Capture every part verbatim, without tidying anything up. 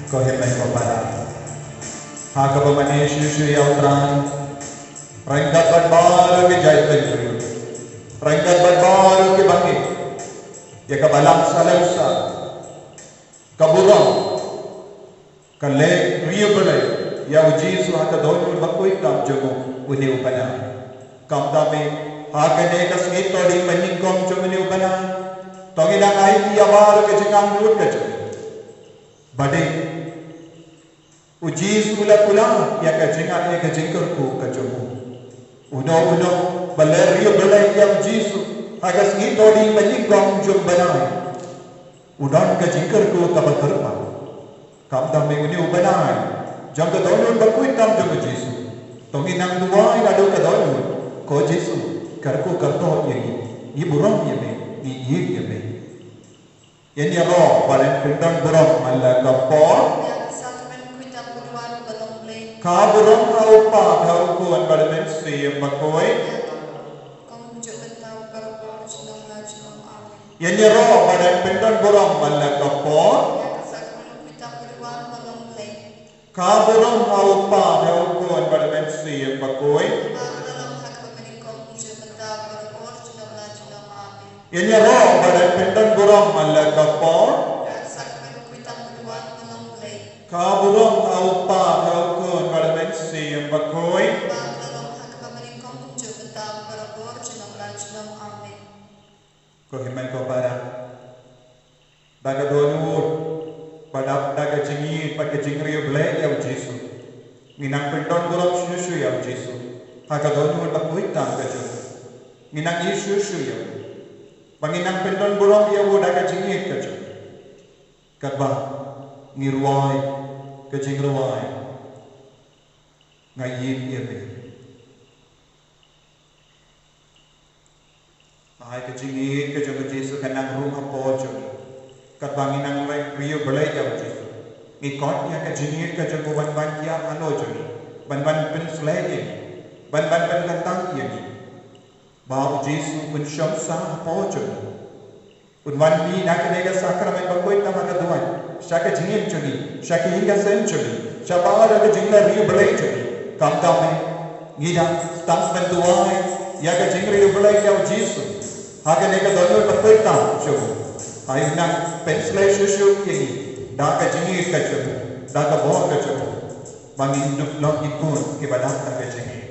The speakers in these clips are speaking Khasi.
Ko hynmen ko para, ha kaba mane shuh shuh ïa U Trai, ryngkat bad baroh ki jait bynriew, ryngkat bad baroh ki bangeit, ïa ka Balang Sahlewsar ka burom ka leh riewblei ïa U Jisu ha ka dohnud bakhuid tam jong u, une u bnai. Kumta me, ha kane ka sngi Thohdieng ba nyngkong jong une u bnai, to ngin nang aiti ïa baroh ka jingangnud ka jong ngi. Ba dei U Jisu u la kular ïa ka jingai, ïa ka jingkyrkhu ka jong u. Uno uno ba leh riewblei ïa U Jisu ha ka sngi Thohdieng ba nyngkong jong u bnai, u don ka jingkyrkhu kaba kyrpang. Kumta me, une u bnai jong ka dohnud bakhuid tam jong U Jisu, to ngin nang duwai naduh ka dohnud, ko Jisu, kyrkhu kyrdoh ïa ngi, ngi burom ïa me, ngi ïeit ïa me. Ngin ïaroh ban pyndon burom man la ka por. Ka burom ha U Kpa, ha U Khun bad ha U Mynsiem Bakhuid. Ngin ïaroh ban pyndon burom man la ka por. Ka burom ha U Kpa, ha U Khun bad ha U Mynsiem Bakhuid. Ngin ïaroh ban pyndon burom man la ka por. Ka burom ha U Kpa, ha U Khun bad ha U Mynsiem Bakhuid. Ko hynmen ko para, da ka dohnud, ba dap da ka jingïeit bad ka jingriewblei ïa U Jisu, ngin nang pyndon burom shuh shuh ïa U Jisu ha ka dohnud bakhuid tam ka jong u. Ngin nang ïeit shuh shuh ïa u, ba ngin nang pyndon burom ïa u da ka jingïeit ka jong u. Katba ngi rwai ka jingrwai, Nga ïeit ïa me. Ai ka jingïeit ka jong u Jisu ka nang rung hapoh jong ngi. Katba ngi nang riew bniah ïa u Jisu, ngi khot ïa ka jingïeit ka jong u ban ban ïa halor jong ngi, ban ban pynsleh ïa ngi, ban ban pynkyntang ïa ngi. Ba u Jisu un shong sah hapoh jong ngi. Un wan mih na kane ka sakramen bakhuid tam ha ka duwan sha ka jingim jong ngi, sha ka ïing ka sem jong ngi, sha ba da ka jingleh riew bniah jong ngi. Khamtam eh, ngi dang tang ban duwai ïa ka jingriew bniah ïa u Jisu ha kane ka dohnud bakhuid tam jong u. Ai u nang pynsleh shuh shuh ïa ngi da ka jingïeit ka jong u, da ka bor ka jong u, ba ngin dup long ki khun kiba dap da ka jingïeit.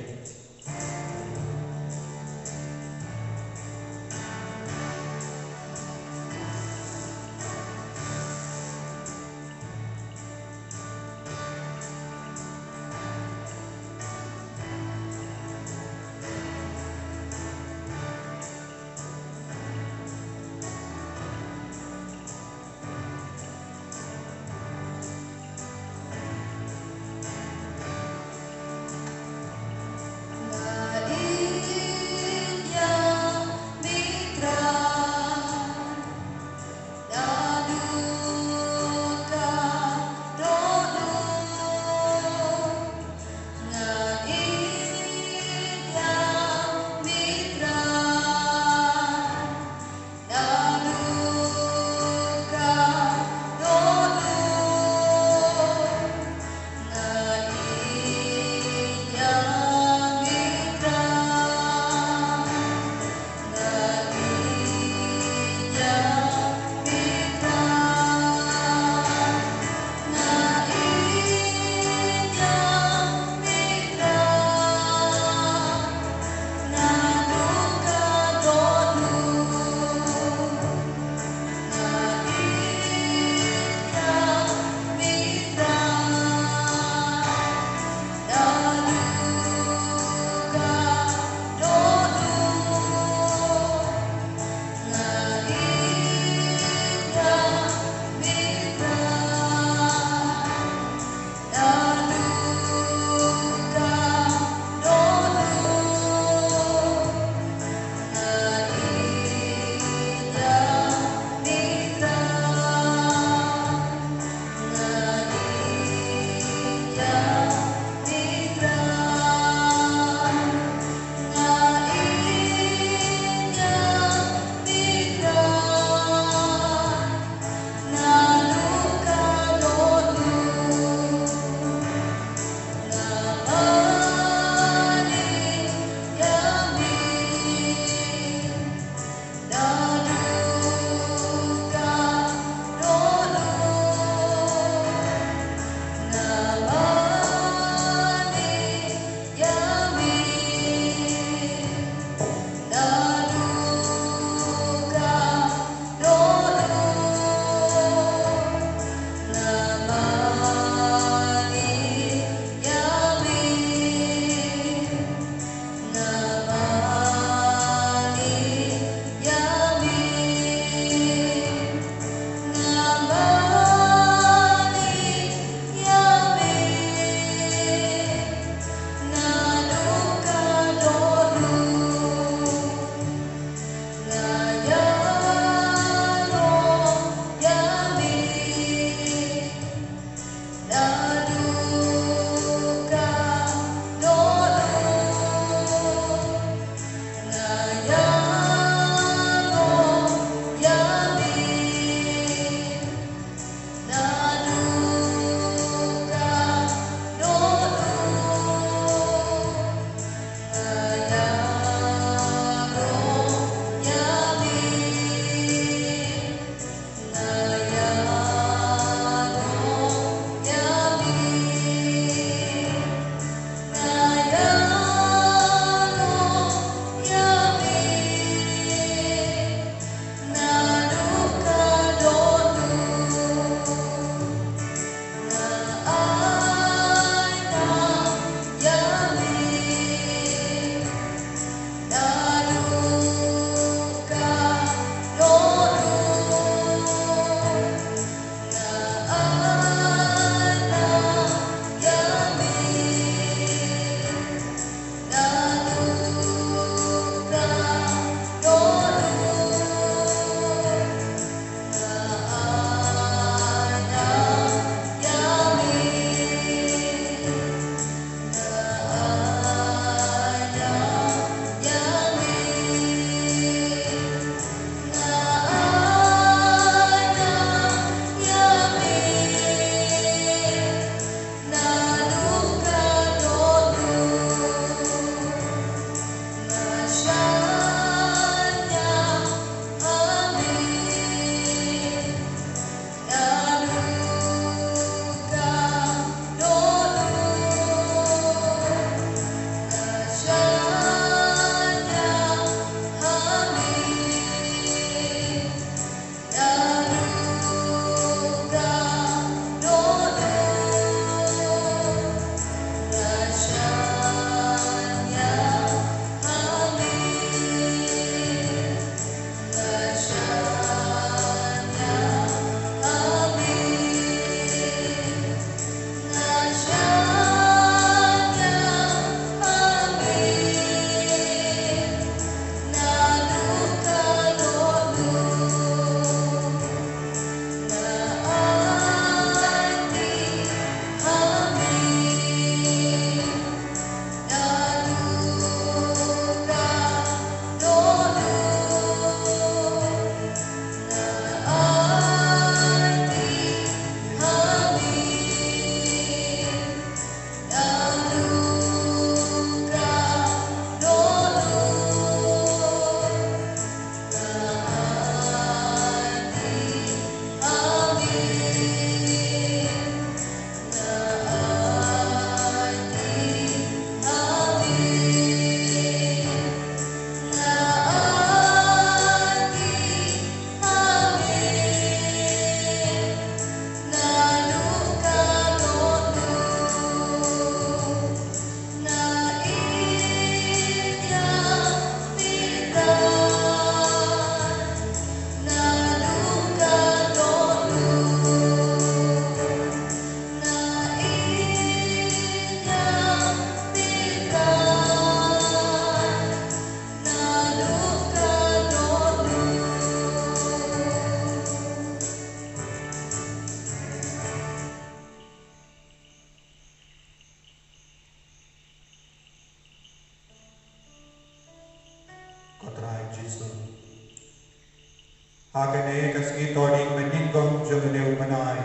Ha kane ka sngi Thohdieng ba nyngkong jong une u bnai,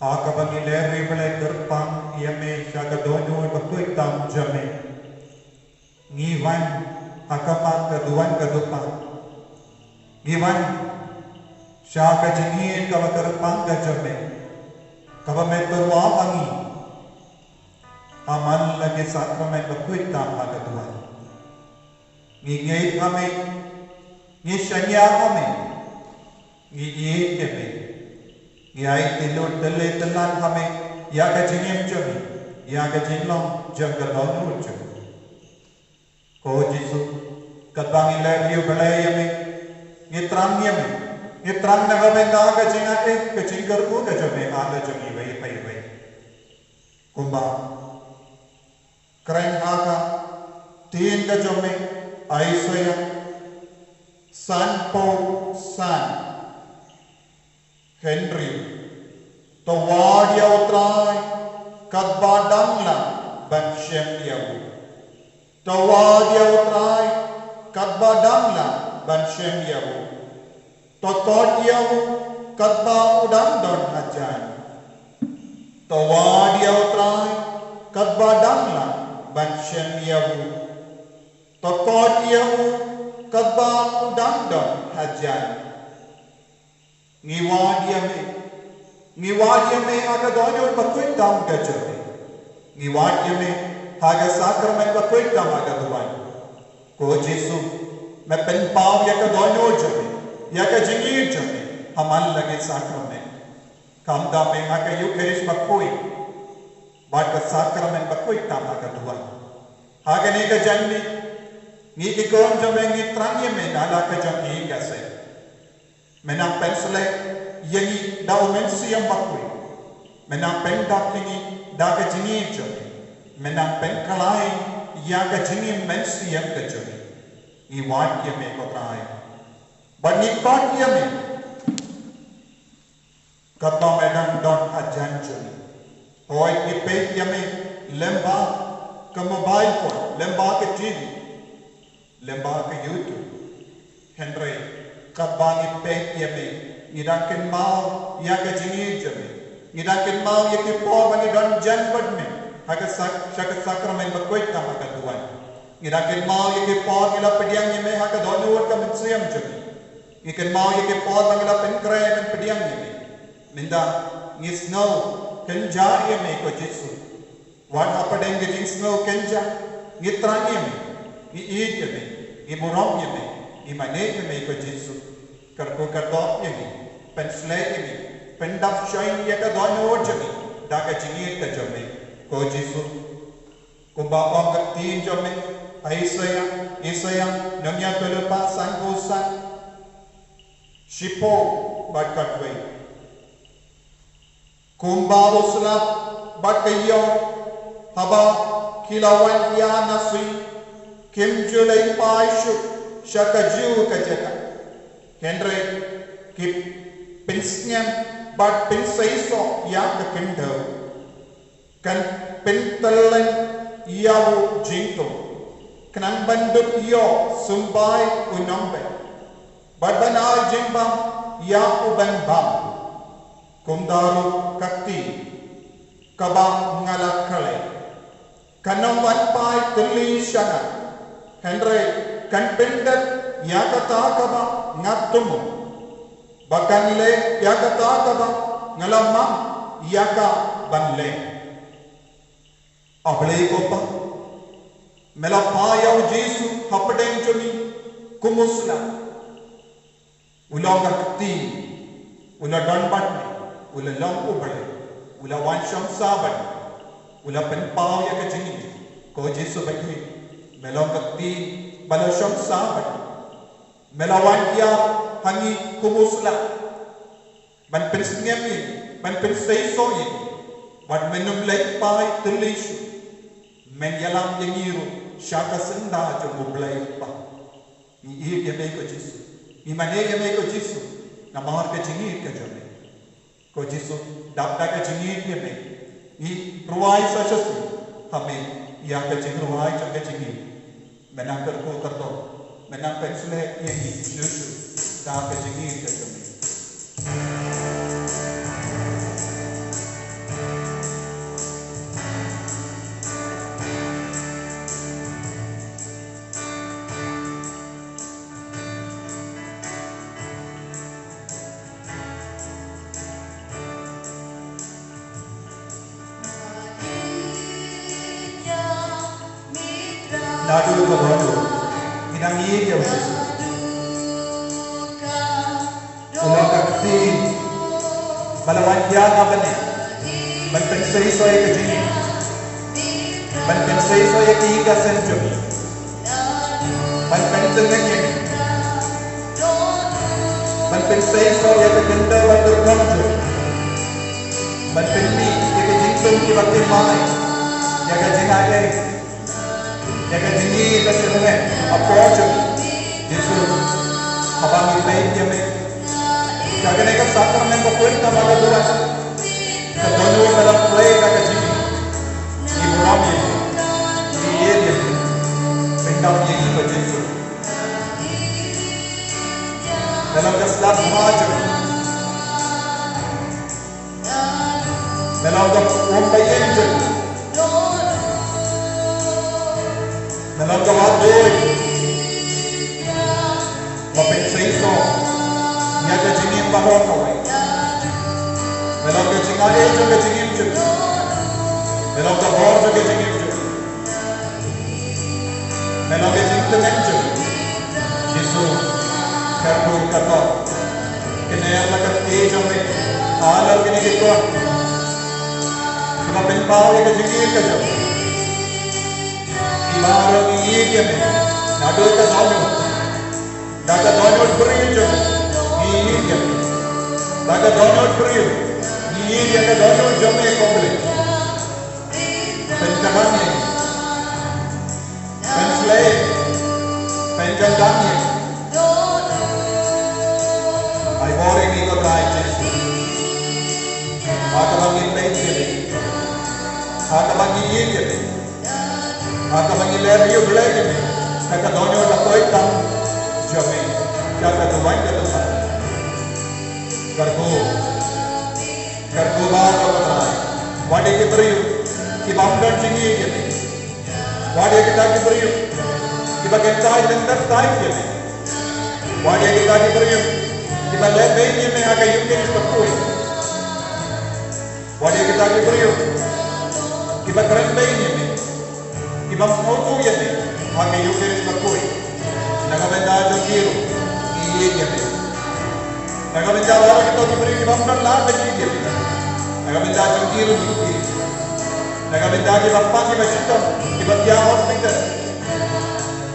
ha kaba ngi leh ïa u Blei, kyrpang ïa me sha ka dohnud ba khuid tam jong me. Ngi wan ha khmat ka duwan ka dupa. Ngi wan sha ka jingïeit kaba kyrpang ka jong me, kaba me tyrwa ha ngi ha man la ki sakramen ba khuid tam ha ka duwan. Ngi ngeit ha me, ngi shaniah ha me, ngi ïeit ïa me, ngi ai tylli tylli tyllan ha me ïa ka jingim jong ngi, ïa ka jinglong jong ka dohnud jong ngi. Ko Jisu, katba ngi leh ïa u Blei ïa me, ngi thrang ïa me, ngi thrang na ka bynta ka jingaiei, ka jingkyrkhu ka jong me ha ka jong ngi iwei pa iwei. Kumba kren ha ka ktien ka jong me, Isaiah sanphew san. Hynrei to wad ïa u Trai katba dang lah ban shem ïa u. To wad ïa u Trai katba dang lah ban shem ïa u. To khot ïa u katba u dang don hajan. To wad ïa u Trai katba dang lah ban shem ïa u. To khot ïa u katba u dang don hajan. Ngi wad ïa me. Ngi wad ïa me ha ka dohnud ba khuid tam ka jong me. Ngi wad ïa me ha ka sakramen ba khuid tam ha ka duwan. Ko Jisu, me pynpaw ïa ka dohnud jong me, ïa ka jingïeit jong me ha man la ki sakramen. Khamtam me ha ka Eukharist ba khuid bad ka sakramen ba khuid tam ha ka duwan. Ha kane ka janmiet, ngi ki khun jong me ngi thrang ïa me na la ka jong ngi ka seng. Me nang pynsleh ïa ngi da u Mynsiem Bakhuid. Me nang pyndap ïa ngi da ka jingïeit jong me. Me nang pynkylla ïa ka jingim mynsiem ka jong me. Ngi wad ïa me ko Trai. Bad ngi khot ïa me katba me dang don hajan jong ngi. Hooid, ngi peit ïa me lyngba ka mobile phone, lyngba ka T V, lyngba ka YouTube. Hynrei katba ngi peit ïa me, ngi dang kynmaw ïa ka jingïeit jong me. Ngi dang kynmaw ïa ki por ba ngi don jan bad me ha ka sak-, sha ka sakramen ba khuid tam ha ka duwan. Ngi dang kynmaw ïa ki por ngi la pdiang ïa me ha ka dohnud ka mynsiem jong me. Ngi kynmaw ïa ki por ba ngi la pynkhreh ban pdiang ïa me. Mynta ngi sngew kynjah ïa me ko Jisu. Wat hapdeng ka jingsngew kynjah, ngi thrang ïa me, ngi ïeit ïa me, ngi burom ïa me, ngi mane ïa me ko Jisu. Kyrkhu kyrdoh ïa ngi, pynsleh ïa ngi, pyndap shai ïa ka dohnud jong ngi da ka jingïeit ka jong me ko Jisu. Kumba ong ka ktien jong me ha Isaiah, Isaiah nongïathuhlypa sanphew san, shiphew bad khatwei. Kumba u slap bad ka ïew, haba ki la wan ïa na sui, kim ju leit phai shuh sha kajuh ka jaka. Hynrei ki pynsngem bad pynseisoh ïa ka khyndew. Kan pyntyllen ïa u jingthung, khnang ban dup ïoh symbai u nongbet, bad ban ai jingbam ïa u ban bam. Kumta ruh ka kti kaba nga la khleh kan ym wan phai tylli sha nga, hynrei kan pyndep ïa kata kaba nga thmu, ba kan leh ïa kata kaba nga la mang ïa ka ban leh. A Blei ko Pa, me la phah ïa u Jisu hapdeng jong ngi kum u slap. U long ka kti, u la don bad ngi, u la long u Blei, u la wan shong sah bad ngi, u la pynpaw ïa ka jingim. Ko Jisu ba ïeit, me long ka kti ba la shong sah bad ngi. Me la wan ïa ha ngi kum u slap, ban pynsngem ïa ngi, ban pynseisoh ïa ngi, bad men ym leit phai tylli shuh. Men ïalam ïa ngi ruh sha ka syndah jong u Blei u Kpa. Ngi ïeit ïa me ko Jisu. Ngi mane ïa me ko Jisu namar ka jingïeit ka jong me. Ko Jisu, dap da ka jingïeit ïa me, ngi rwai sa shisien ha me ïa ka jingrwai jong ka jingïeit. Me nang kyrkhu kyrdoh, me nang pynsleh ïa ngi shuh shuh. da ka jingïeit ka jong me. Naduh ka dohnud ngi dang ïeit ïa u Jisu. U long ka kti ba la wan ïa nga bad ïa nga ban pynseisoh ïa ka jingim, ban pynseisoh ïa ki ïing ki sem jong ngi, ban pyntngen ïa ngi, ban pynseisoh ïa ka khyndew bad ka rukom jong ngi, ban pynmih ïa ka jingthung kiba thymmai, ïa ka jingai ei, ïa ka jingïeit ka jingïeit hapoh jong ngi. Jisu, haba ngi peit ïa me sha kane ka sakramen ba pynthame ka duwai, ka dohnud ka dang plie da ka jingïeit. Ngi burom ïa me, ngi ïeit ïa me. Pyndonkam ïa ngi ko Jisu. Dalam ka slap bha jong ngi, me long ka um ba ïeng jong ngi, me long ka wad dei ba pynseisoh ïa ka jingim baroh kawei. Me long ka jingai jong ka jingim jong ngi, me long ka bor jong ka jingim jong ngi, me long ka jingtngen jong ngi. Jisu, kyrkhu katto, kane la ka kti jong me. Halor kine ki khun kiba pynpaw ïa ka jingïeit ka jong me, kiba ïeit ïa me naduh ka dohnud, da ka dohnud briew jong me ngi ïeit ïa me, da ka dohnud briew ngi ïeit ïa ka dohnud jong me ko Blei. Pynkylla ïa ngi, pynsleh, pynkylla ïa ngi. Ai bor ïa ngi ko Trai Jisu, ha kaba ngi peit ïa me, ha kaba ngi ïeit ïa me, ha kaba ngi leh riewblei ïa me da ka dohnud da ka dohnud jong me, da ka duwai ka duwai. Kyrkhu, kyrkhu baroh ko Trai. Wat ïa ki briew kibym don jingïeit ïa me, wat ïa kita ki briew kiba kynthai lynter thait ïa me, wat ïa kita ki briew kiba leh beiñ ïa me ha ka Ïukharist bakhuid, wat ïa kita ki briew kiba kren beiñ ïa me, kibym sngewthuh ïa me ha ka Ïukharist bakhuid. Na ka bynta jong ki ruh ngi ïeit ïa me. Na ka bynta baroh kito ki briew kibym don lad ban ïeit ïa me, na ka bynta jong ki ruh ngi ïeit. Na ka bynta kiba pang, kiba shitom, kiba thiah hospital,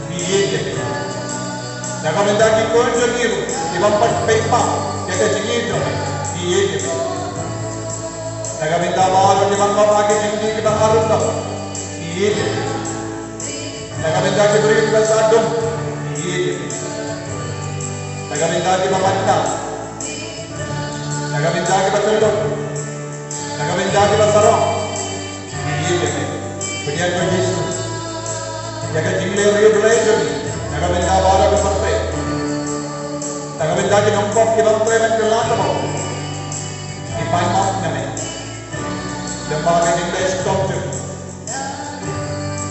ngi ïeit ïa me. Na ka bynta ki khun jong ngi ruh kibym pat peit pap ïa ka jingïeit jong me, ngi ïeit ïa me. Na ka bynta baroh kiba ngop ha ki jingdih kiba arngut, ngi ïeit ïa me. Na ka bynta ki briew kiba sah dum, ngi ïeit ïa me. Na ka bynta kiba banta, na ka bynta kiba tyllun, na ka bynta kiba sarong, ngi ïeit ïa me. Pynïaid ko Jisu ïa ka jingleh riewblei jong ngi na ka bynta baroh ka pyrthei. Na ka bynta ki nongpop kibym treh ban kylla ka bor, ngi pan map na me. Lem bad ka jingleh shitom jong ngi,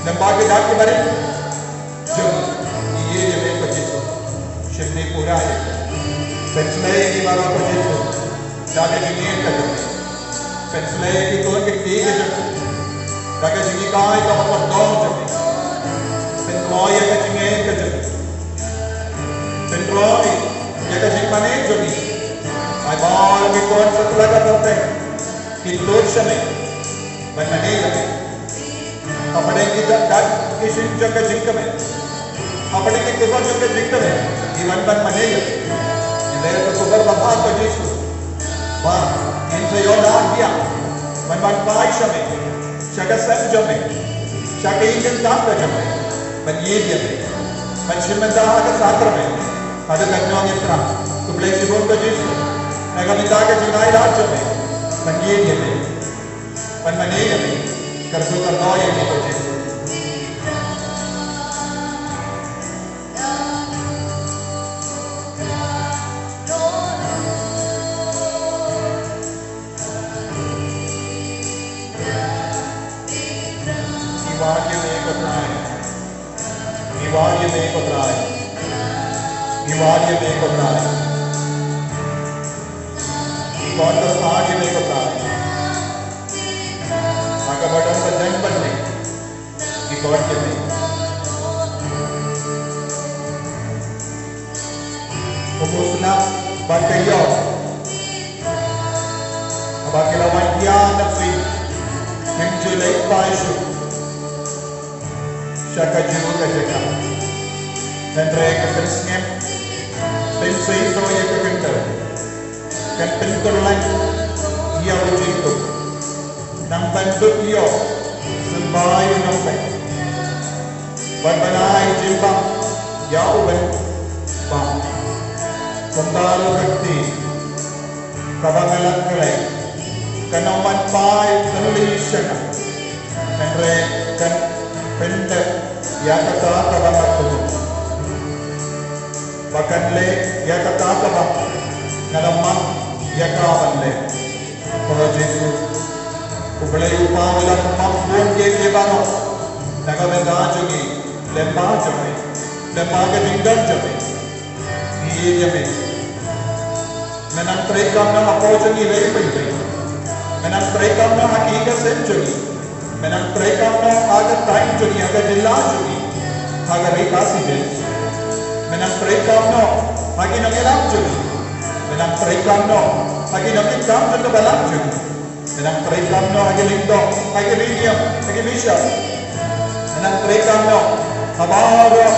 lem bad ki dak ki barit jong ngi, ngi ïeit ïa me ko Jisu. Shim ne pura ïa ngi. Pynsleh ïa ngi baroh ko Jisu da ka jingïeit ka jong me. Pynsleh ïa ki khun ki kti ki jong me da ka jinghikai kaba kordor jong me. Pyntroi ïa ka jingïeit ka jong me. Pyntroi ïa ka jingmane jong me. Ai ba ki khun satlak ka pyrthei kin tur sha me ban mane ïa me. Hapdeng ki dak, dak ki shin jong ka jingkmen, hapdeng ki khubor jong ka jingkmen, ngi wan ban mane ïa me. Ngi leh ka khubor babha ko Jisu ba ngin sa ïoh ïa ka ban, ban phai sha me, sha ka sem jong me, sha ka ïing ka sem ka jong me, ban ïeit ïa me, ban shim bynta ha ka sakramen haduh katno ngin trah. Khublei shibun ko Jisu na ka bynta ka jingai lad jong me ban ïeit ïa me, ban mane ïa me. Kyrkhu kyrdoh ïa me ko Jisu. Wad ïa me ko Trai. Ngi wad ïa me ko Trai. Ngi khot ka stad ïa me ko Trai. Ha kaba don ka jingpynlong. Ngi khot ïa me. Ko musnah bad ka ïoh. Haba ki la wan ïa na phi. Kim ju leit phai shuh. Sha kajuh ka jaka. Hynrei ka pynsngem, pynseisoh ïa ka kynta. Kan pynkylla ïa u jingkut. Nang ban duk ïoh symbai u nongpeit. Ban ban ai jingbam ïa u ban bam. Kumta ruh ka kti kaba nga la kren kan ym ban phai tylli sha nga. Hynrei kan pyndep ïa kata kaba nga kynnoh. Ba kan leh ïa kata kaba nga la mad ïa ka ban leh. Ko Jisu, U Blei u paw u la pynmap bun ïa kiei baroh na ka bynta jong ngi, lyngba jong me, lyngba ka jingdon jong me. Ngi ïeit ïa me. Men nang trei kam noh hapoh jong ngi lei pynlei. Men nang trei kam noh ha ki ïing ki sem jong ngi. Men nang trei kam noh ha ka thaiñ jong ngi, ha ka jylla jong ngi, ha ka ri Khasi Hills. Men nang trei kam noh ha ki nongïalam jong ngi. Men nang trei kam noh ha ki nongkitkam jong ka balang jong ngi. Men nang trei kam noh ha ki lyngdoh, ha ki riewniam, ha ki misa. Men nang trei kam noh ha baroh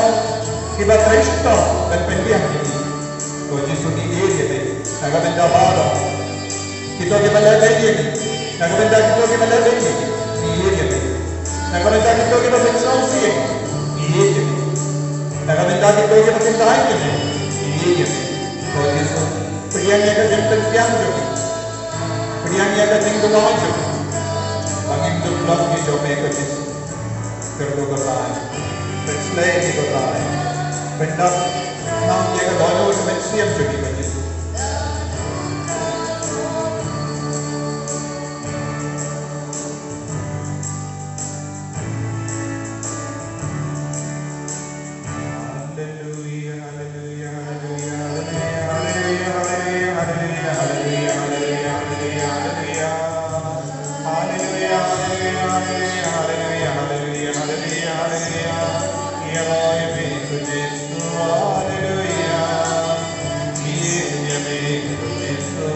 kiba trei shitom ban pynbiang ïa ngi. Ko Jisu, ngi ïeit ïa me na ka bynta baroh kito kiba leh beiñ ïa ngi, na ka bynta kito kiba leh beiñ ïa ngi, ngi ïeit ïa me. Na ka bynta kito kiba pynsaw sien, ngi ïeit ïa me. Na ka bynta kito kiba kyntait ïa me, ngi ïeit ïa me. Ko Jisu, pdiang ïa ka jingpynbiang jong me. Pdiang ïa ka jingduwai jong me. Ba ngin dup long ki jong me, ko Jisu. Kyrkhu, ko Trai. Pynsleh ïa ngi, ko Trai. Pyndap noh ïa ka dohnud mynsiem jong ngi, ko Jisu. Haleluya, haleluya, haleluya. Haleluya, haleluya, haleluya. Ïa me, ko Jisu, haleluya. Ïeit ïa me, ko Jisu.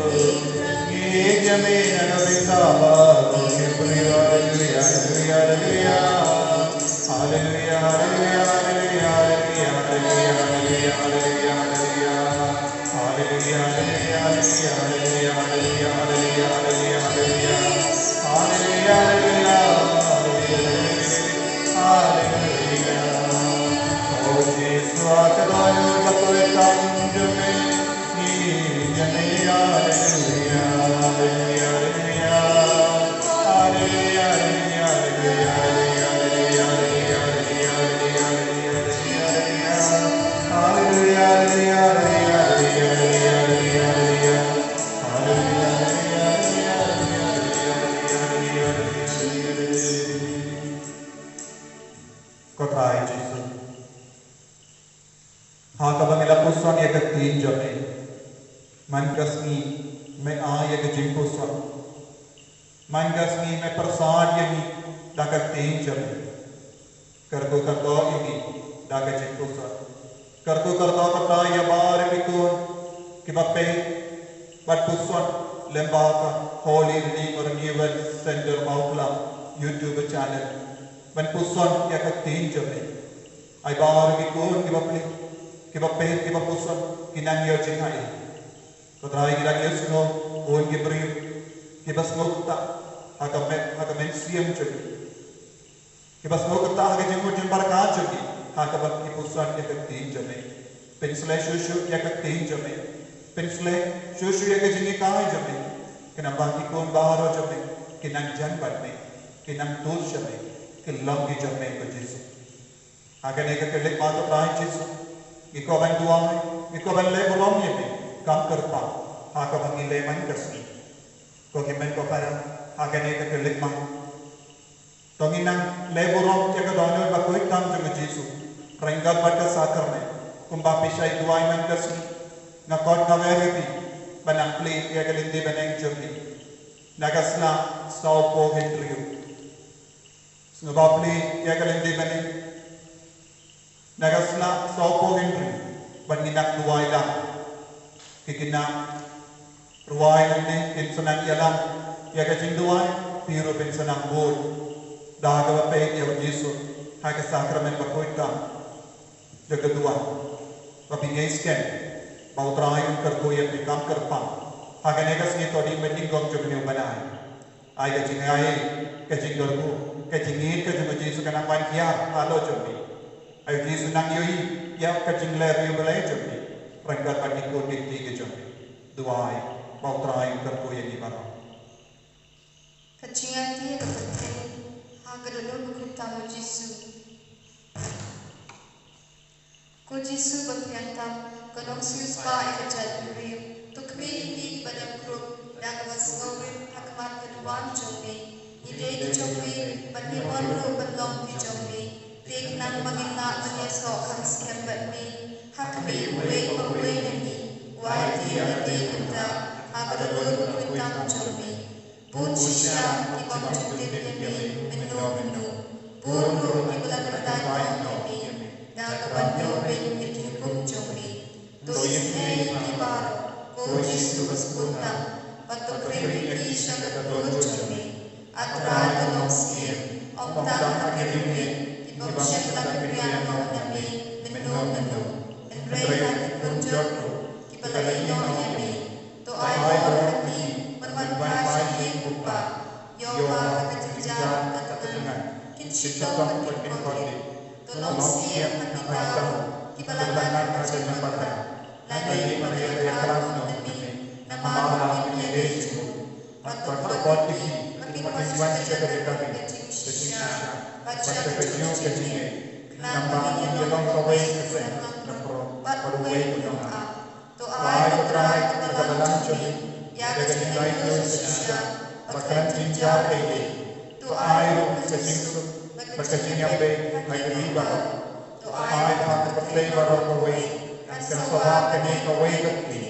Ïeit ïa me na ka bynta baroh ki briew, haleluya, haleluya, haleluya. Haleluya, haleluya, haleluya. Haleluya, haleluya, haleluya. O Jisu, ka dohnud bakhuid tam jong me. Haleluya, haleluya, haleluya. Haleluya, haleluya, haleluya. Ko Trai Jisu, ha kaba ngi la puson ïa ka ktien jong me, man ka sngi me ai ïa ka jingpuson. Man ka sngi me pyrsad ïa ngi da ka ktien jong me. Kyrkhu kyrdoh ïa ngi da ka jingpuson. Kyrkhu kyrdoh, ko Trai, ïa baroh ki khun kiba peit bad puson lyngba ka Holy Redeemer Renewal Center Mawklam YouTube channel ban puson ïa ka ktien jong me. Ai baroh ki khun kiba peit, kiba peit, kiba puson kin nang ïoh jingaiei. Ko Trai, ngi dang ïohsngew bun ki briew kiba sngewkynta ha ka me-, ha ka mynsiem jong ngi. Kiba sngewkynta ha ka jingmut jingpyrkhat jong ngi ha kaba ngi puson ïa ka ktien jong me. Pynshlei shuh shuh ïa ka ktien jong me. Pynshlei shuh shuh ïa ka jinghikai jong me. Khnang ba ki khun baroh jong me kin nang jan bad me, kin nang tur sha me, kin long ki jong me, ko Jisu. Ha kane ka khyllipmat, ko Trai Jisu, ngi kwah ban duwai, ngi kwah ban leh burom ïa me kam kyrpang ha kaba ngi leh man ka sngi. Ko hynmen ko para, ha kane ka khyllipmat, to ngin nang leh burom ïa ka dohnud bakhuid tam jong u Jisu. Ryngkat bad ka sakramen, kumba phi shait duwai man ka sngi, nga khot nga wer ïa phi ban nang plie ïa ka lynti bneng jong phi. Na ka sla sawphew hynriew. Sngewbha plie ïa ka lynti bneng. Na ka sla sawphew hynriew, bad ngin nang duwai lang. Ki khynnah rwai nangne kin sa nang ïalam ïa ka jingduwai, phi ruh phin sa nang bud da kaba peit ïa u Jisu ha ka sakramen bakhuid tam jong ka duwai. Ba phin ngeit skhem ba U Trai un kyrkhu ïa phi kam kyrpang ha kane ka sngi, to dei mynnyngkong jong une u bnai. Ai ka jingaiei, ka jingkyrkhu, ka jingïeit ka jong u Jisu kan nang ban hiar halor jong phi. Ai u Jisu nang ïohi ïa ka jingleh riewblei jong phi ryngkat bad ki khun ki kti ki jong phi. Duwai ba U Trai un kyrkhu ïa ngi baroh. Ka jingïaid ka pyrthei ha ka dohnud bakhuid tam u Jisu. Ko Jisu ba khriat tam, ko nongsiewspah ïa ka jaitbynriew, to khmih ïa ngi kiba dang krup da kaba sngewrit ha khmat ka duwan jong me. Ngi dei ki jong me bad ngi mon ruh ban long ki jong me. Te khnang ba ngin lah ban ïasoh kham skhem bad me, ha khmih uwei pa uwei na ngi, uba aiti ïa lade kumta ha ka dohnud bakhuid tam jong me. Bun shisha ki bym ju tip ïa me mynno mynno. Bun ruh kiba la kyntait noh ïa me da kaba ñiew beiñ ïa ki hukum jong me. To isynei ïa ki baroh, ko Jisu ba sbun tam, bad to khring ïa ki sha ka dohnud jong me. A Trai, to long syiem, ym tang ha ki riewngeit kiba ym shym la kynriah noh na me mynno mynno, hynrei ha ki khun jong ruh kiba la ïehnoh ïa me. To ai bor ha ki ban wan phai sha ïing u Kpa, ïoh ha ka jynjar ka tngan, kin shitom bad kin kordit. To long syiem ha kita ruh kiba la ngat ha ka jingpyrkhat, lane kiba la ïakhlad noh na me, namar ba kim ïadei jingmut. Bad to khot ïa ki ba kin wan sha ka jingkyrkhu, ka jingshisha bad sha ka jingngeit, khnang ba ngin ïa long kawei ka seng nongrim bad uwei u nongap. To ai, ko Trai, ha ka balang jong ngi ïa ka jinglaitluid shisha ba khlem jynjar ei ei. To ai ruh ka jingsuk bad ka jingïabeh ha ki ri baroh. To ai ba ha ka pyrthei baroh kawei kan sngewbha kane kawei ka kti,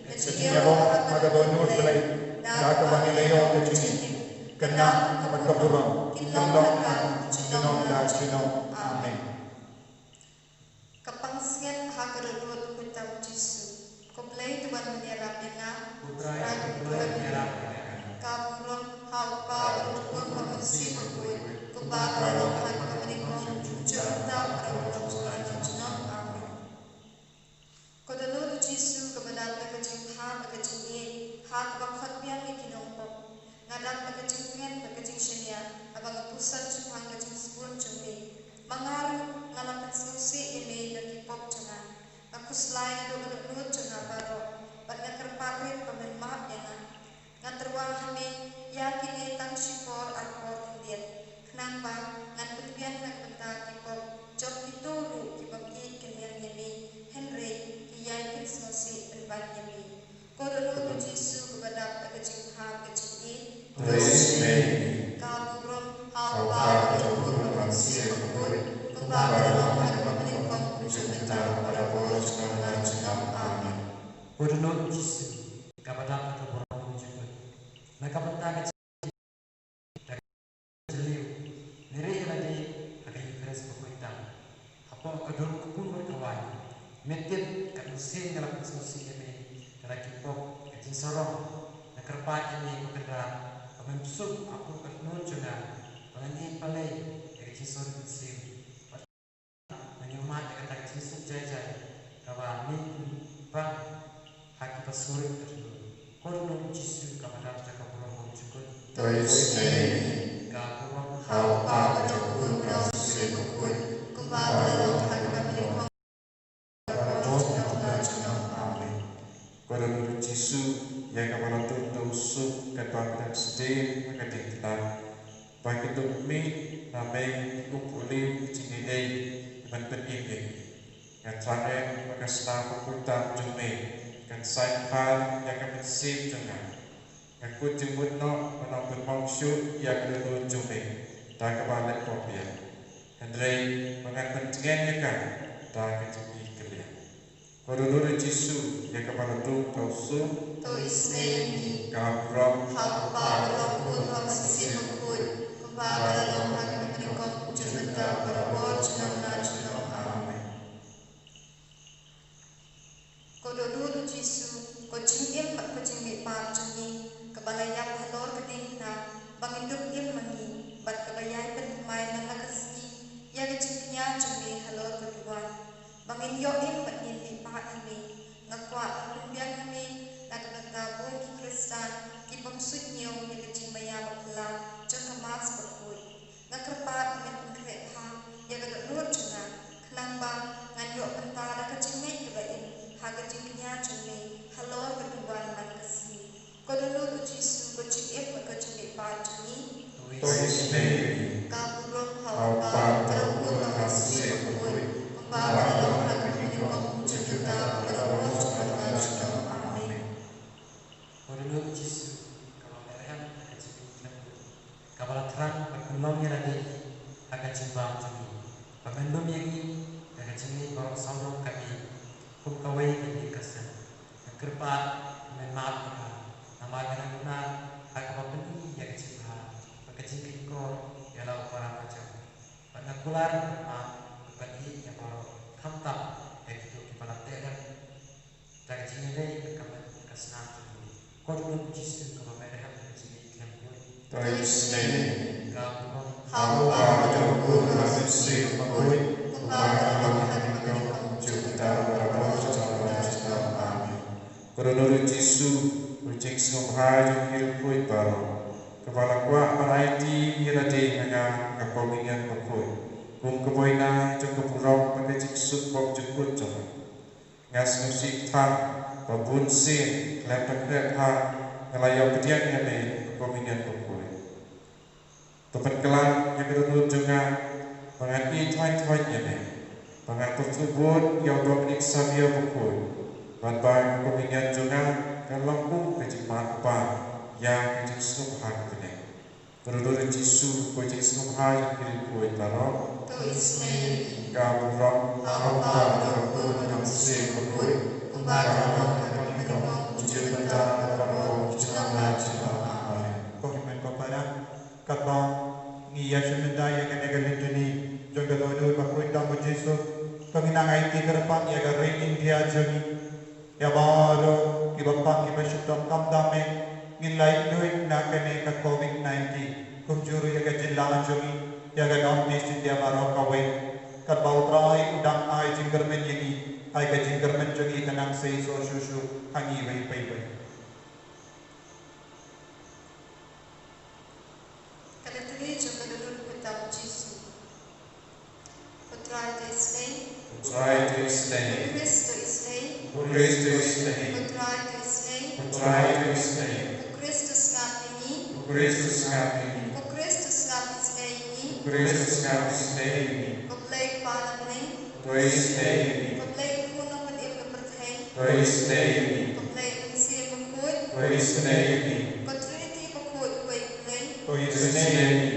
ka jingïaroh ha ka dohnud Blei da kaba ngi la ïoh ka jingim, khynnah bad ka burom kin long ha ka junom la junom. Amen. Ka pansngiat ha ka dohnud bakhuid tam u Jisu. Ko Blei, to wan ban ïarap ïa nga. Ko Trai, to wan ban ïarap ïa nga. Ka burom ha U Kpa, bad U Khun bad U Mynsiem Bakhuid, kumba ka la long ha kaba nyngkong, junom, mynta bad baroh junom la junom. Amen. Ko dohnud u Jisu kaba dap da ka jingthap bad ka jingïeit, ha kaba khot biang ïa ki nongpop. Nga dap da ka jingtngen bad ka jingshaniah haba nga puson shaphang ka jingsbun jong me. Ma nga ruh nga la pynsngewsih ïa me na ki pop jong nga. Nga khuslai naduh ka dohnud jong nga baroh, bad nga kyrpad rit ba men map ïa nga. Nga tyrwa ha me ïa kine tang shipor arpor khyndiat, khnang ba ngan pynbiang na ka bynta ki pop jong kito ruh ki bym ïeit kyndiang ïa me, hynrei ki ïai pynsngewsih pynban ïa me. Ko dohnud u Jisu kaba dap da ka jingthap ka jingïeit. To isynei ïa ngi. Ka burom ha U Kpa, bad U Khun bad U Mynsiem Bakhuid, kumba ka la long ha kaba nyngkong, junom, mynta bad baroh junom la junom. Amen. Ko dohnud u Jisu kaba dap da ka burom jong u Kpa. Na ka bynta ka jingïeit, da ka jingïeit, ngi ri ïa lade ha ka Eukharist bakhuid tam. Hapoh ka dur ka pun bad ka waiñ, me tip katno sien nga la pynsngewsih ïa me da la ki pop, ka jingsarong. Nga kyrpad ïa me, ko Kynrad, ba men suk hapoh ka dohnud jong nga, ba ngan ïeng balei ïa ka jingsngewrit mynsiem. Ngan ïoh mad ïa kata ka jingsuk jai jai kaba me pynban ha kiba sngewrit ka jingim. Ko dohnud u Jisu kaba dap da ka burom bymjukut. To isynei ïa ngi. Ka burom ha U Kpa, bad U Khun bad U Mynsiem Bakhuid, kumba ka la long ha kaba nyngkong, bad baroh junom la junom. Amen. Ko dohnud u Jisu, ïa kaba la tut da u suk katba ka dang sdien ha ka diengphna, ba kin dup miet na me ki um uliw ki jingaiei ban pynim ïa ngi. Nga thrang ba ka snam bakhuid tam jong me kan saiñphar ïa ka mynsiem jong nga. Nga kut jingmut noh ban ym pynmong shuh ïa ka dohnud jong me da kaba leh pop biang. Hynrei ba ngan pyntngen ïa ka da ka jingïeit kylliang. Ko Dohnud u Jisu, ïa kaba la dung tang u sum, to isynei ïa ngi. Ka burom ha u Kpa, ha u Khun, ha u Mynsiem Bakhuid, kumba ka la long ha ka nyngkong, jylliew mynta, barabor, junom la junom. Amen. Ko Dohnud u Jisu, ko jingim bad ko jingmihpat jong ngi, kaba la ïap halor ka diengphna, ba ngin dup im ma ngi, bad kaba ïai pynthymmai man la ka sngi ïa ka jingkñia jong me halor ka duwan, ba ngin ïoh im bad ngin mihpat ha me. Nga kwah ban pynbiang ha me na ka bynta bun ki Khristan kiba suidñiew ïa ka jingmaïa bakla jong ka Mass bakhuid. Nga kyrpad ba men pynkhreh bha ïa ka dohnud jong nga, khnang ba ngan ïoh bynta da ka jingngeit kaba im ha ka jingkñia jong me halor ka duwan man ka sngi. Ko Dohnud u Jisu, ko jingim bad ko jingmihpat jong ngi, to isynei ïa ngi. Ka burom ha u Kpa, ha u Khun, ha u Mynsiem Bakhuid, kumba ka la long ha ka nyngkong, jylliew mynta, barabor, junom la junom. Amen. Ko Dohnud u Jisu, kaba me rhem ha ka jingim jong ngi, kaba la thrang ban pynlong ïa lade ha ka jingbam jong ngi, ba men lum ïa ngi da ka jingngeit baroh sawdong ka me, kum kawei ka ïing ka sem. Nga kyrpad ba men map ïa nga, namar nga dang duna ha kaba pyni ïa ka jingbha bad ka jingkyrkhu ïa la u para major. Bad nga kular ban map bad ban ïeit ïa baroh, khamtam ïa kito kiba la teh rhem da ka jingïadei bad ka met ka snam jong ngi. Ko Dohnud u Jisu, kaba me rhem ha ka jingim jong ngi, to isynei ïa ngi. Ka burom ha u Kpa, ha u Khun, ha u Mynsiem Bakhuid, kumba ka la long ha ka nyngkong, jylliew mynta, barabor, junom la junom. Amen. Ko Dohnud u Jisu, ko jingsngewbha jong ki riewkhuid baroh, kaba la kwah ban aiti ïa lade ha nga ha ka Komunion bakhuid, kum ka buaina jong ka burom bad ka jingsuk bymjukut jong nga. Nga sngewsih than ba bunsien khlem da khreh bha nga la ïoh pdiang ïa me ha ka Komunion bakhuid. To pynkylla ïa ka dohnud jong nga ba ngan ïeit thaiñ thaiñ ïa me, ba ngan pyrthuh bud ïa u Dominic Xavier bakhuid, bad ba ka Komunion jong nga kan long kum ka jingmad ban ïa ka jingsngewbha ka bneng. Ko Dohnud u Jisu, ko jingsngewbha jong ki riewkhuid baroh, to isynei ïa ngi. Ka burom ha u Kpa, ha u Khun, ha u Mynsiem Bakhuid, kumba ka la long ha ka nyngkong, jylliew mynta, barabor, junom la junom. Amen. Ko hynmen ko para, katba ngi ïashim bynta ïa kane ka litany jong ka dohnud bakhuid tam u Jisu, to ngin nang aiti kyrpad ïa ka ri India jong ngi. Ïa baroh kiba pang kiba shu donkam tam eh, ngin lait lut na kane ka covid nineteen, kumjuh ruh ïa ka jylla jong ngi, ïa ka North East India baroh kawei. Katba U Trai u dang ai jingkyrmen ïa ngi, ai ka jingkyrmen jong ngi kan nang sei soh shuh shuh ha ngi iwei pa iwei. Ka litany jong ka dohnud bakhuid tam u Jisu. U Trai to isynei. U Trai to isynei. U Khrist to isynei. U Khrist to isynei. U Trai to isynei. U Trai to isynei. U Khrist to sngap ïa ngi. U Khrist to sngap ïa ngi. U Khrist to sngap isynei ïa ngi. U Khrist to sngap isynei ïa ngi. Ko Blei Kpa na bneng, to isynei ïa ngi. Ko Blei Khun nongpynim ka pyrthei, to isynei ïa ngi. Ko Blei Mynsiem Bakhuid, to isynei ïa ngi. Ko Trinity bakhuid uwei U Blei, to isynei ïa ngi.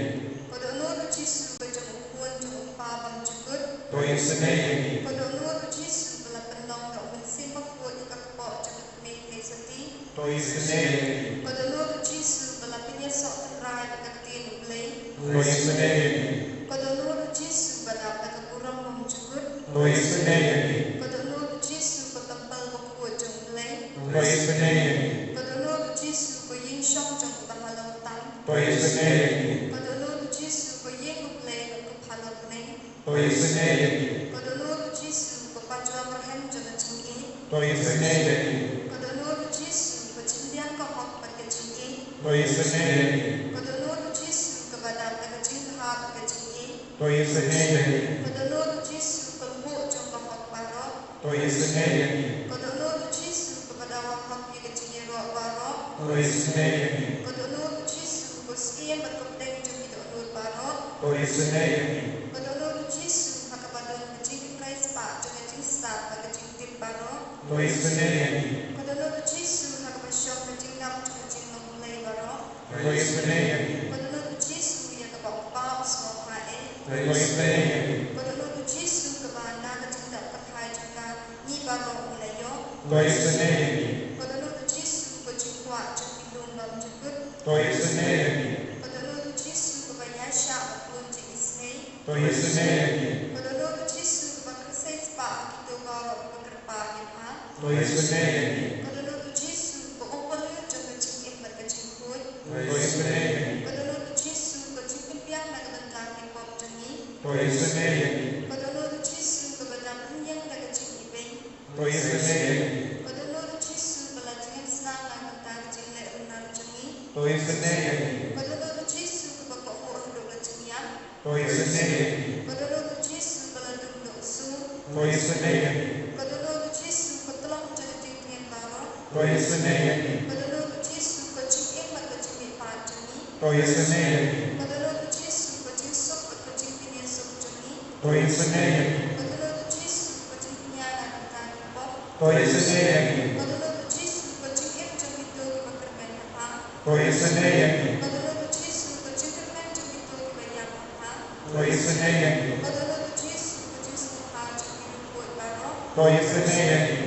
Ko Dohnud u Jisu ka jong U Khun jong U Kpa bymjukut, to isynei ïa ngi. Ko Dohnud u Jisu ba la pynlong da U Mynsiem Bakhuid ha ka kpoh jong ka Kmie Khlei Sotti, to isynei ïa ngi. Ko Dohnud u Jisu ba la pynïasoh tynrai bad ka ktien U Blei, to isynei ïa ngi. Ko Dohnud u Jisu ba dap da ka burom bymjukut, to isynei ïa ngi. Ko Dohnud u Jisu ko templ bakhuid jong U Blei, to isynei ïa ngi. Ko Dohnud u Jisu ko ïingshong jong kiba ha long tam, to isynei ïa ngi. Ko Dohnud u Jisu ko ïing U Blei bad ko phalor bneng, to isynei ïa ngi. Ko Dohnud u Jisu ko pajua byrhem jong ka jingïeit, to isynei ïa ngi. Ko Dohnud u Jisu ko jingbiang ka hok bad ka jingïeit, to isynei ïa ngi. Ko Dohnud u Jisu kaba dap da ka jingbha bad ka jingïeit, to isynei ïa ngi. Ko Dohnud u Jisu ko lhuh jong ka hok baroh, to isynei ïa ngi. Ko Dohnud u Jisu kaba dawa hok ïa ka jingïaroh baroh, to isynei ïa ngi. Ko Dohnud u Jisu ko syiem bad ko pdeng jong ki dohnud baroh, to isynei ïa ngi. Ko Dohnud u Jisu ha kaba don ka jingkyrkhu spah jong ka jingstad bad ka jingtip baroh, to isynei ïa ngi. Ko Dohnud u Jisu ha kaba shong ka jingngam jong ka jinglong Blei baroh, to isynei ïa ngi. Ko Dohnud u Jisu ïa kaba U Kpa u sngewbha eh, to To isynei ïa ngi. Ka dohnud u Jisu kaba na ka jingdap kyrhai jong ka ngi baroh ngi la ïoh. To isynei ïa ngi. Ka dohnud u Jisu ka jingkwah jong ki lum bymjukut. To isynei ïa ngi. Ka dohnud u Jisu kaba ïaishah bad bun jingisynei. To isynei ïa ngi. Ka dohnud u Jisu kaba kynthei spah ha kito baroh kiba kyrpad ïa pha. To isynei ïa ngi. Ka dohnud u Jisu ka umphniang jong ka jingim bad ka jingkhuid. To isynei ïa ngi. Ka dohnud u Jisu ka jingpynbiang na ka bynta ki pop jong ngi. To isynei ïa ngi. Ka dohnud u Jisu kaba dap rynïeng da ka jingibeiñ. To isynei ïa ngi. Ka dohnud u Jisu ba la jngiemsnam na ka bynta ka jingleh runar jong ngi. To isynei ïa ngi. Ka dohnud u Jisu kaba kohnguh haduh ka jingïap. To isynei ïa ngi. Ka dohnud u Jisu ba la dum da u sur. To isynei ïa ngi. Ka dohnud u Jisu ka tlong jong ka jingtngen baroh. To isynei ïa ngi. Ka dohnud u Jisu ka jingim bad ka jingmihpat jong ngi. To isynei ïa ngi. Ka dohnud u Jisu ka jingsuk bad ka jingpynïasuk jong ngi. To isynei ïa ngi. Ka dohnud u Jisu ka jingpynïaid na ka bynta ki pop. To isynei ïa ngi. Ka dohnud u Jisu ka jingim jong kito kiba kyrmen ha pha. To isynei ïa ngi. Ka dohnud u Jisu ka jingkyrmen jong kito kiba ïap ha pha. To isynei ïa ngi. Ka dohnud u Jisu ka jingsngewbha jong ki riewkhuid baroh. To isynei ïa ngi.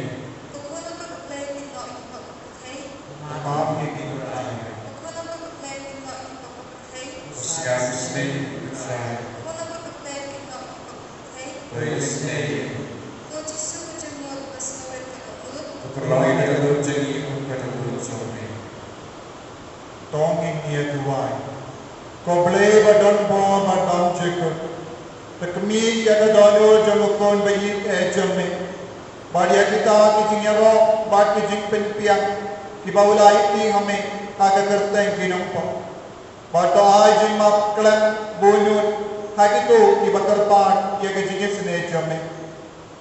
Ko khun lamur ka Blei, pynnoh ïa ki pop ka pyrthei. Pynmap ïa ki ko Trai. Ko khun lamur ka Blei, pynnoh ïa ki pop ka pyrthei. Ko sngap isynei ïa ki ko Trai. Ko khun lamur ka Blei, pynnoh ïa ki pop ka pyrthei. To isynei ïa ngi. Ko Jisu ka jingmut kaba sngewrit kaba khuid. To pynlong ïa ka dohnud jong ngi kum ka dohnud jong Me. To ngin ïa duwai. Ko Blei ba don bor bad bymjukut, to khmih ïa ka dohnud jong u Khun ba ïeit eh jong Me, bad ïa kita ki jingïaroh bad ki jingpynbiang kiba u la ïohi ha Me ha ka kyrteng ki nongpop. Bad to ai jingmap khlem bun ha kito kiba kyrpad ïa ka jingisynei jong Me.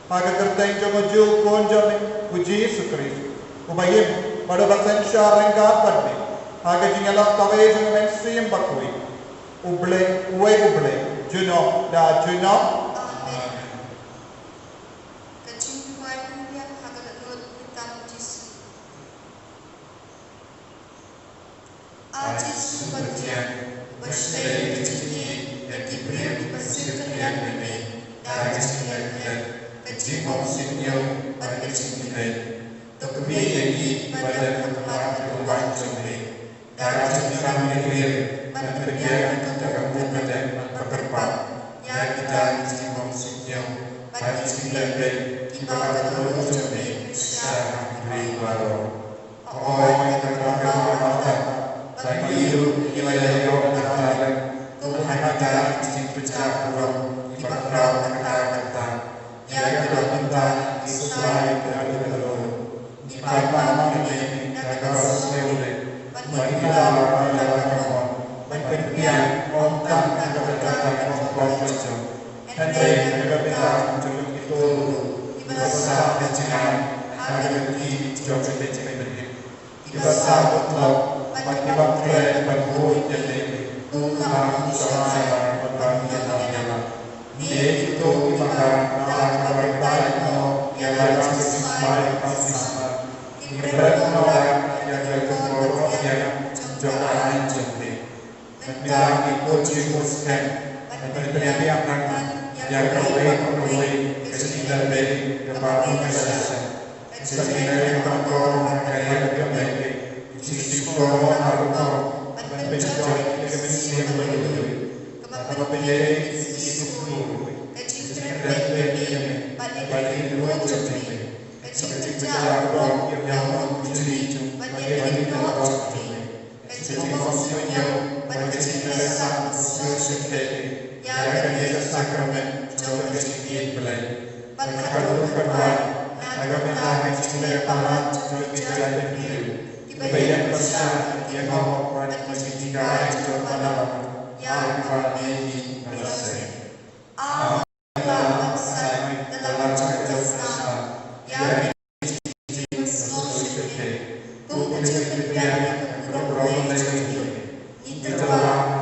Ha ka kyrteng jong u Khun jong Me, u Jisu Khrist, uba im bad uba synshar ryngkat bad Me, ha ka jingïalap kawei jong U Mynsiem Bakhuid, U Blei, uwei U Blei, junom da junom. Amen. Ka jingduwai pynbiang ha ka dohnud u Trai Jisu. A Jisu bathiang, uba shlei ka jingïeit ïa ki briew kiba sngewthuh ïa Me da ka jingleh klet, ka jingbym sngewthuh bad ka jingkylli, to khmih ïa ngi kiba don ha khmat ka duwan jong Me. Da ka jingkyrmen ïa ki briew, ban pynbiang ïa ka mut ka dem ba kyrpad ïa kita ki jingbym sngewthuh bad ki jingleh beiñ kiba ka dohnud jong Me ka shah ha ki briew baroh. Hooid, ka dohnud ka long kata ba ngi ruh ngi la ïoh kata lem, kum ha kita ki jingpynjah burom kiba khraw kata kata. Ïa kata mynta ngi sngewsih ïa ka dohnud. Ngi pan ïa Me da kaba sngewrit, bad ngi kylli ïa ka mon ban pynbiang, ym tang na ka bynta ka jingpynlong ka jong, hynrei na ka bynta jong kito ruh kiba sah ka jingaiñ ha ka lynti jong ka jingpynheh. Kiba sah bad lok, bad kiba khleh ban buh ïa Me, kumba ngi shong sha bad ban ïalam ïa la. Ngi kito kiba kha da kaba rai noh ïa la ka jingsmai baptisma. Ngi bret noh ïa ka kordor ïa jong ka aiñ jong Me. Mynta ngi kut jingkut skhem ban pynbiang nangta ïa kawei pa kawei ka jingleh beiñ kaba ngi la shah. Ka jingleh kaba kordor ha ka ïing ka Me, ka jingshukor ha ka rukom ban pynjot ïa ka mynsiem ba ïeit, kaba pynlong ïa ki suktur, ka jingkren beiñ ïa Me bad ïa ki briew jong Me, ka jingpynjah burom ïa u Khun Brijli bad ïa ki nongïalam jong Me. Ka jingbym sngewthuh bad ka jingleh sah sngewsih ïa kane ka sakramen jong ka jingïeit Blei. Bad ka dur ka duwai na ka bynta ka jingleh palat jong ki jaitbynriew kiba ïeng pyrshah ïa ka hok bad ka jinghikai jong ka Balang, ïa kaba Me hi baseng. Amen. Ïa la ka jong ka snam, ïa ka jingpynshoi sngewsih, kum ka jingpynbiang ïa ka burom Blei jong ngi. Ngi tyrwa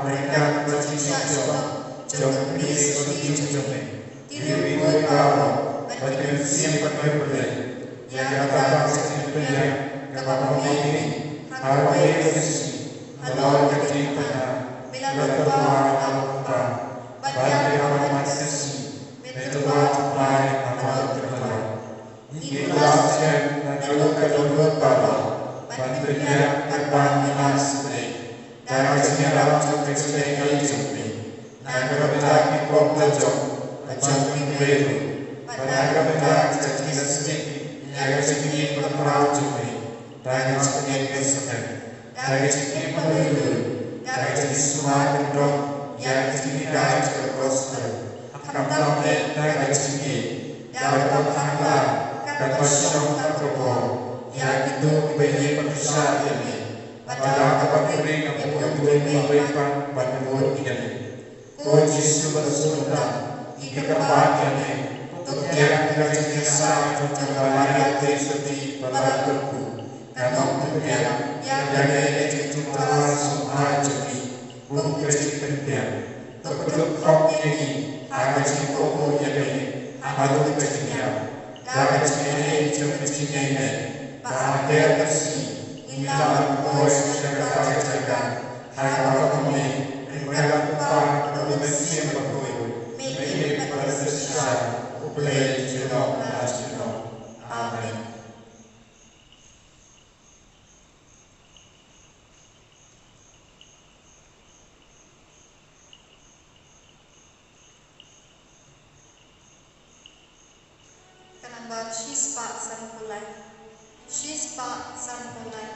ryngkat bad ka jingshah jong, jong ka kmie ka kti jong Me, ki riew khuid baroh bad ki mynsiem baroh, ïa kata ka jingpynbiang kaba Me ïohi ha kawei ka sngi halor ka diengphna, Me la tyrwa ha U Kpa. Bad ïa ka mat ka sngi me tyrwa tyrpai ha ka bynta ka Ngi la sngewthuh na ka dohnud baroh ban pynbiang bad ban ïalam sngewbha da ka jingïarap jong ka jingïeit jong me, na ka bynta ki pop la jong ka jong kiwei ruh, bad na ka bynta ka jingïaseng ïa ka jingim bakhraw jong me da ka jingim ka sngewthuh. Da ka jingim ba lui-lui, da ka jingsumar kyndong ïa ka jinghikai jong ka gospel. Khamtam eh da ka jingim, da kaba khang lar, kaba shong ha ka bor ïa kito kiba ïeng ban pyrshah ïa me, bad da kaba khring ïa kiwei pa ban bud ïa me. Ko Jisu ba sngewthuh, ki kyrpad ïa me, to pdiang ïa ka jingïasaid jong ka Maria Theisotti ba la kyrkhu. Ka nongpynbiang ïa kane ka jingtymmen sngewbha jong ngi kum ka jingpynbiang. To pynduh khop ïa ngi ha ka jingkohnguh ïa me haduh ka jingïap. Da ka jingaiei jong ka jingaiei ba ha ka sngi ngi la poi sha kata ka jaka ha kaba kum me ryngkat bad U Kpa bad U Mynsiem Bakhuid, me im bad pynshai, U Blei junom la junom. Amen. Ka namba shispah sanphew lai. Shispah sanphew lai.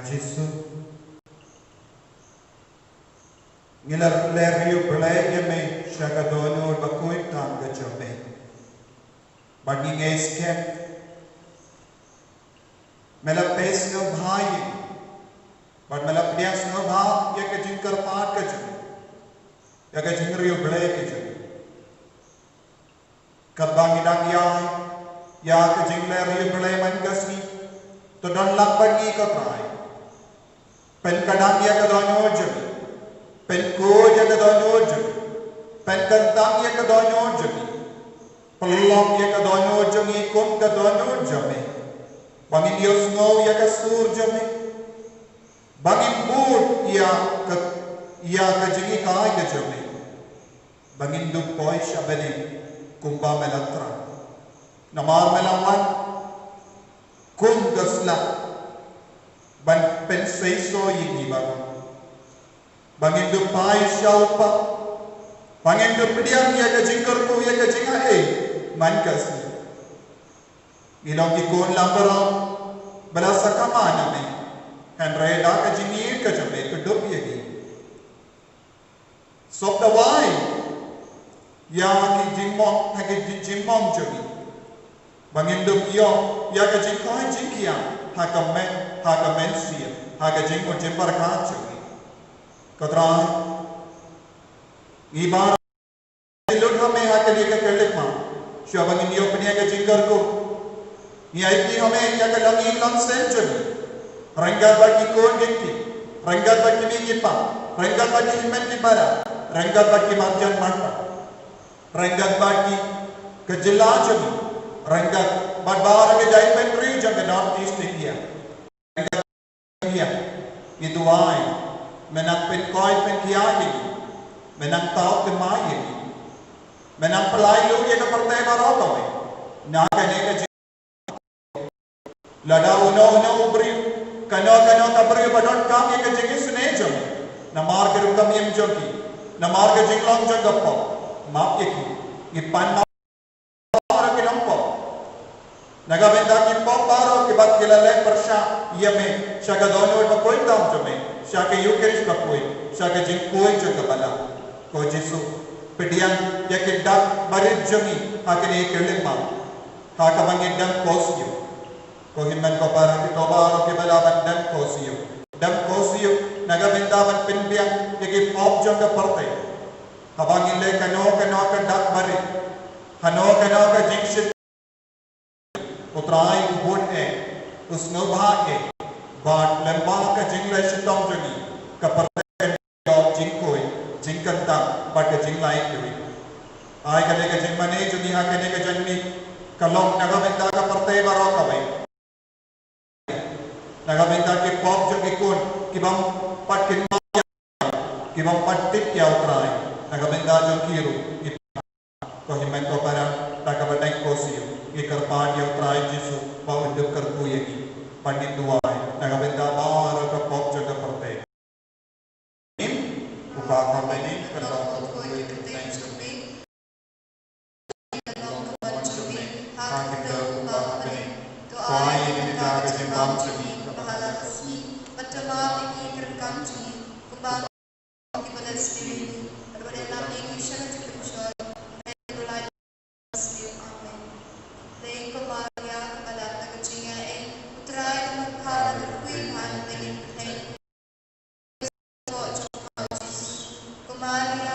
Jisu. Ngi la riewblei ïa me sha ka dohnud bakhuid tam ka jong me. Bad ngi ngeit skhem me la pdiang sngewbha ïa ngi. Bad me la pdiang sngewbha ïa ka jingkyrpad ka jong me, ïa ka jingriewblei ka jong me. Katba ngi dang ïaid ïa ka jingleh riewblei man ka sngi, to don lang bad ngi ko Trai. Pynkynmaw ïa ka dohnud jong ngi. Pynkhuid ïa ka dohnud jong ngi. Pynkyntang ïa ka dohnud jong ngi. Pynlong ïa ka dohnud jong ngi kum ka dohnud jong me. Ba ngin ïohsngew ïa ka sur jong me. Ba ngin bud ïa ka, ïa ka jinghikai ka jong me. Ba ngin dup poi sha bneng kumba me la thrang. Namar me la wan kum ka sla ban pynseisoh ïa ngi baroh. Ba ngin dup phai sha u Kpa. Ba ngin dup pdiang ïa ka jingkyrkhu, ïa ka jingaiei man ka sngi. Ngi long ki khun lambarom ba la sakma na me. Hynrei da ka jingïeit ka jong me to dup ïa ngi. Sop dawai ïa ki jingmong, ha ki jing-, jingmong jong ngi. Ba ngin dup ïoh ïa ka jingkoit jingkhiah ha ka men, ha ka mynsiem, ha ka jingmut jingpyrkhat jong ngi. Ko Trai, ngi baroh ngi lut ha me ha kane ka khyllipmat. Shuwa ba ngin ïoh pynïaid ka jingkyrkhu, ngi aiti ha me ïa ka longïing longsem jong ngi. Ryngkat bad ki khun ki kti, ryngkat bad ki kmie ki kpa, ryngkat bad ki hynmen ki para, ryngkat bad ki marjan marpa, ryngkat bad ki, ka jylla jong ngi, ryngkat bad baroh ki jaitbynriew jong ka North East India. Ryngkat bad ngi duwai, me nang pynkoit pynkhiah ïa ngi, me nang thaw thymmai ïa ngi, me nang pynlait lut ïa ka pyrthei baroh kawei na kane ka jing Lada uno uno u briew, kano kano ka briew ba donkam ïa ka jingisynei jong ngi, namar ka rukom im jong ki, namar ka jinglong jong ka pop, map ïa ki. Ngi pan map baroh ki nongpop. Na ka bynta ki pop baroh kiba ki la leh pyrshah ïa me sha ka dohnud bakhuid tam jong me, sha ka Eukharist bakhuid, sha ka jingkhuid jong ka balang. Ko Jisu, pdiang ïa ki dak barit jong ngi ha kane ka khyllipmat, ha kaba ngi dang khuslai. Ko hynmen ko para, kito baroh kiba lah ban dang khuslai, dang khuslai na ka bynta ban pynbiang ïa ki pop jong ka pyrthei. Haba ngin leh kano kano ka dak barit, kano kano ka jingshit, ko Trai, u bud eh, u sngewbha eh, bad lyngba ka jingleh shitom jong ngi, ka pyrthei kan ïoh jingkhuid, jingkyntang bad ka jinglait lut. Ai kane ka jingmane jong ngi ha kane ka janmiet ka long na ka bynta ka pyrthei baroh kawei. Na ka bynta ki pop jong ki khun kibym pat kynmaw ïa, kibym pat tip ïa u Trai. Na ka bynta jong ki ruh, ki, ko hynmen ko para, da kaba dang khuslai ngi kyrpad ïa u Trai Jisu ba un dup kyrkhu ïa ngi. Bad ngin duwai na ka bynta baroh ka pop jong ka pyrthei. U Kpa ha bneng, ka long ka jong me, ka long ka mon jong me ha ka khyndew u Kpa ha bneng. To ai ïa ngi mynta ka jingbam jong ngi kaba ha la ka sngi, bad to map ïa ngi ki ryngkam jong ngi kumba kiba la sniew ïa ngi, bad wat ïalam ïa ngi sha ka jingpynshoi, hynrei to lait Amen. Dei ko Maria kaba lap na ka jingaiei, u Trai u don bad pha, la kyrkhu ïa pha na pdeng ki kynthei, bad ha ka por jong pha u Jisu. Ko Maria